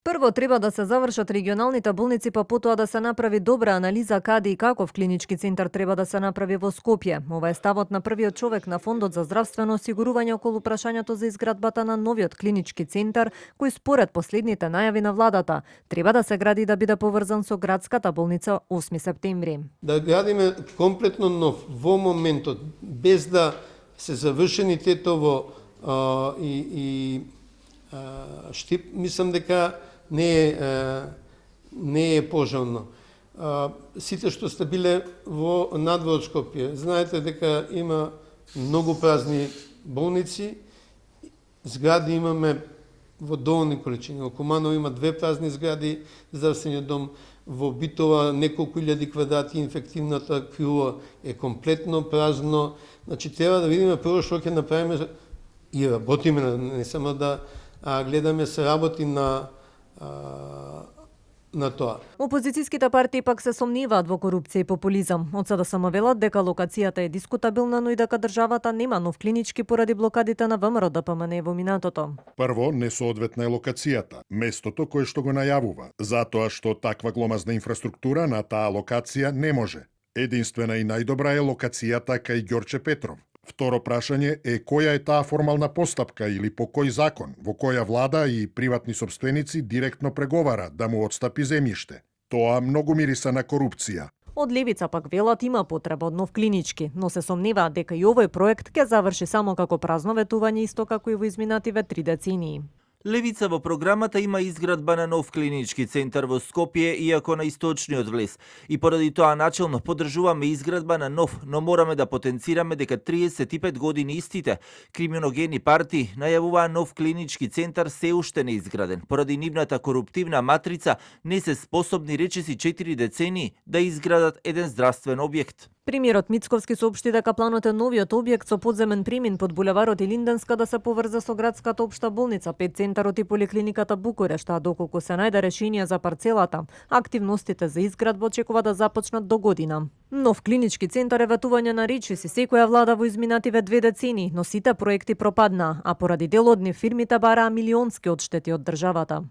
Прво треба да се завршат регионалните болници, па потоа да се направи добра анализа каде и каков клинички центар треба да се направи во Скопје. Ова е ставот на првиот човек на Фондот за здравствено осигурување околу прашањето за изградбата на новиот клинички центар, кој според последните најави на владата треба да се гради да биде поврзан со градската болница 8 септември. Да градиме комплетно нов во моментот, без да се завршени тетово Штип, мислам дека не е пожелно. Сите што сте биле во надвор од Скопје, знаете дека има многу празни болници, згради имаме во доволни количини. Во Куманово има 2 празни згради, здравствениот дом, во Битола неколку илјади квадрати, инфективната крило е комплетно празно. Значи треба да видиме прво што ќе направиме и работиме, не само да гледаме се работи на тоа. Опозицијските партии пак се сомневаат во корупција и популизам. Од сега само велат дека локацијата е дискутабилна, но и дека државата нема нов клинички поради блокадите на ВМРО ДПМН во минатото. Прво, несоодветна е локацијата, местото кое што го најавува, затоа што таква гломазна инфраструктура на таа локација не може. Единствена и најдобра е локацијата кај Ѓорче Петров. Второ прашање е која е таа формална постапка или по кој закон, во која влада и приватни сопственици директно преговара да му отстапи земјиште. Тоа многу мириса на корупција. Од левица пак велат има потреба од нов клинички, но се сомневаат дека и овој проект ќе заврши само како празно ветување, исто како и во изминативе 3 децении. Левица во програмата има изградба на нов клинички центар во Скопје, иако на источниот влез. И поради тоа начелно поддржуваме изградба на нов, но мораме да потенцираме дека 35 години истите криминогени партии најавуваа нов клинички центар се уште не изграден. Поради нивната коруптивна матрица не се способни речиси 4 децении да изградат еден здравствен објект. Премиерот Мицковски соопшти дека планот е новиот објект со подземен премин под булеварот и Линденска да се поврзе со градската општа болница, центарот и поликлиниката Букурешт, а доколку се најде решение за парцелата, активностите за изградба очекува да започнат до година. Нов клинички центар е ветување на речиси секоја влада во изминативе 2 децении, но сите проекти пропаднаа, а поради дел од нив фирмите бараа милионски одштети од државата.